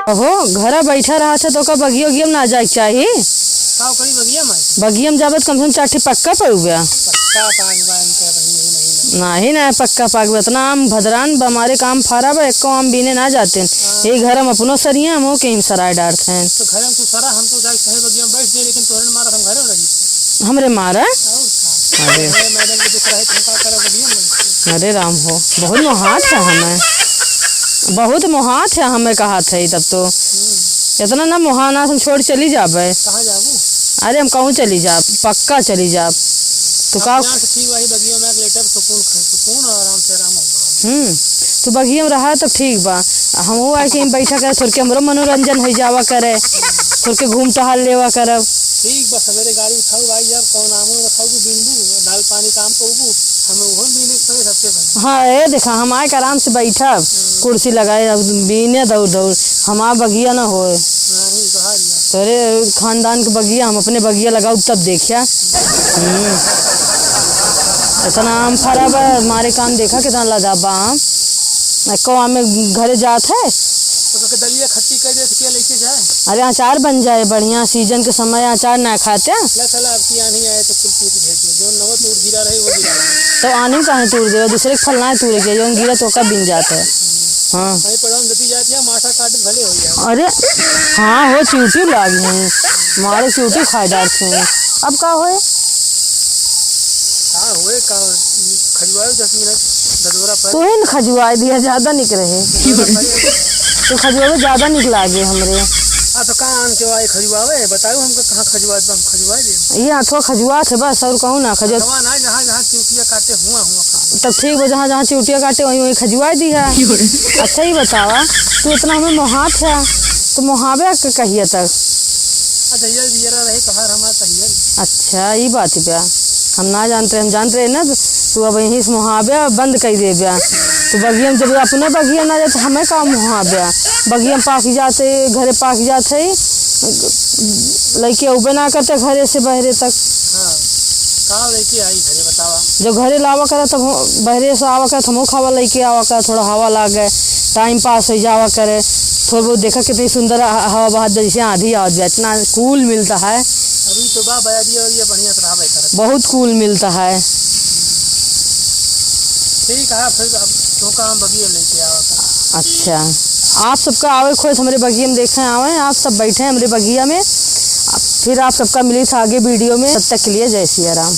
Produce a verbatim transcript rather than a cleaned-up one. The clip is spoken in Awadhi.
अहो, घरा बैठा रहत है तो का बगिया उगिया में ना जाए के चाही? का करी बगिया में? बगिया में जाबे तो कम से कम चार ठे पक्का पउबे। पक्का पाक बा इनके अबहीं यही महीना। नाही ना, पक्का पाक बा। इतना आम भदरान बा, हमारे काम फारा बा, एको आम बीने ना जाते हैं। हाँ। यही घर हम अपनो सरिया, हम हो के हम सराय डारते हैं। तो घर में तू सरा, हम तो जाए चाहे बगिया में बैठ जाए, लेकिन तोहरे मारा हम घरे में रही। हमरे मारा? और का? अरे। अरे मैडम के दुख रहे, तुम का करब बगिया में? अरे राम हो, बहुत मोहात है हमें, बहुत मोहात है हमें कहत है तब तो। हम्म। इतना ना मोहाना हम छोड़ चली जाबे। कहाँ जाबू? अरे हम कहूँ चली जाब, पक्का चली जाब। तो का? अपना से ठीक भाई बगिया में लेटब, सुकून खाए, सुकून और आराम से आराम होगा। हम्म, तो बगिया में रहा तब ठीक बा। हम वो आए कि हम बैठा करे, थोड़ के हमरो मनोरंजन हो जावा करे, थोड़ के घूम टहल लेवा करब। ठीक बा, सवेरे गाड़ी उठाऊ भाई, जब कौन आमो रखाऊ बीनबू, दाल पानी काम पउबू, हमें उहो बीने के पड़े सबसे पहले। हाँ, ए देखा, हम आए के आराम से बैठब, हम्म। कुर्सी लगाए, अब बीने दौड़ दौड़, हमार बगिया ना होए। नहीं, कहा दिया। तोरे खानदान के बगिया, हम अपने बगिया लगाऊ तब देखिया। हम्म। इतना आम फरा बा, मारे काम देखा कितना लदा बा आम। एको आम में घरे जात है। तो कके दलिया खट्टी कर दे, तो क्या लेके जाए? अरे अचार बन जाए बढ़िया, सीजन के समय अचार ना खाते। ले चला, अब की आनी आए तो कुल चीज भेज दे, जो नवा तूर गिरा रहे वो गिरा रहे। तो आनी काहे तूर देवे, दूसरे के फल ना तूरे के, जौन गिरा तो ओका बिन जात है। हाँ। कहीं पड़वा में गति जाती है, माठा काट भले हो जाए। अरे, हाँ हो, चिउटी लागी है, मारे चिउटी खाए जात है। अब का होए? का होए, का खजुआवे दस मिनट, ददोरा पर। तू ही न खजुआए दिया, ज्यादा निक रहे। ददोरा पर। तो खजुआवे ज्यादा निक लागे हमरे। आ, तो का आन के वाई खजुआवे? बताओ हमको, कहाँ खजुआत बा, हम खजुआए देब। ये हाथवा खजुआत है बस, और कहूँ ना खजुआत। हथवा ना, जहाँ, जहाँ चिउटिया काटे, हुआ, हुआ खजुआए। तब ठीक बा, जहाँ, जहाँ चिउटिया काटे, वहीं, वहीं खजुआए दिया। अच्छा ही बतावा, तू इतना हमें मोहात है, तो मोहाबे के कहिए तक। अच्छा, ये जियरा रहे तोहार, हमार तहियर। अच्छा, ई बात बा। हम ना जानते, हम जानते रहे ना, तू अब यहीं से मोहाबे बंद कर देबे। तो बगिया में जब अपने बगिया ना जाते, हमें का मोहाबे? बगिया में पाक जाते, घरे पाक जाते, लइके अउबे ना करते घरे से बहरे तक। हाँ, का लइके आई घरे, बतावा? जब घरे लावा करे, तब हो-, बहरे से आवा करे, तब हमहू खावा लइके आवा करे, थोड़ा हवा लागे, टाइम पास हो जावा करे। थोड़ा बहुत देखा कितनी सुंदर ह-, हवा बहत बा, जैसे आंधी आवत बा, इतना कूल मिलता है। अभी तो बा, बयारिया और ये बढ़िया से रहबे करत। बहुत कूल मिलता है। ठीक है, फिर अब तोका हम बगिया लेके आवा कर। अच्छा, आप सबका आवे खोज हमरे बगिया में देखे आवे, आप सब बैठे हमरे बगिया में, फिर आप सबका मिली था आगे वीडियो में। तब तक के लिए जय सिया राम।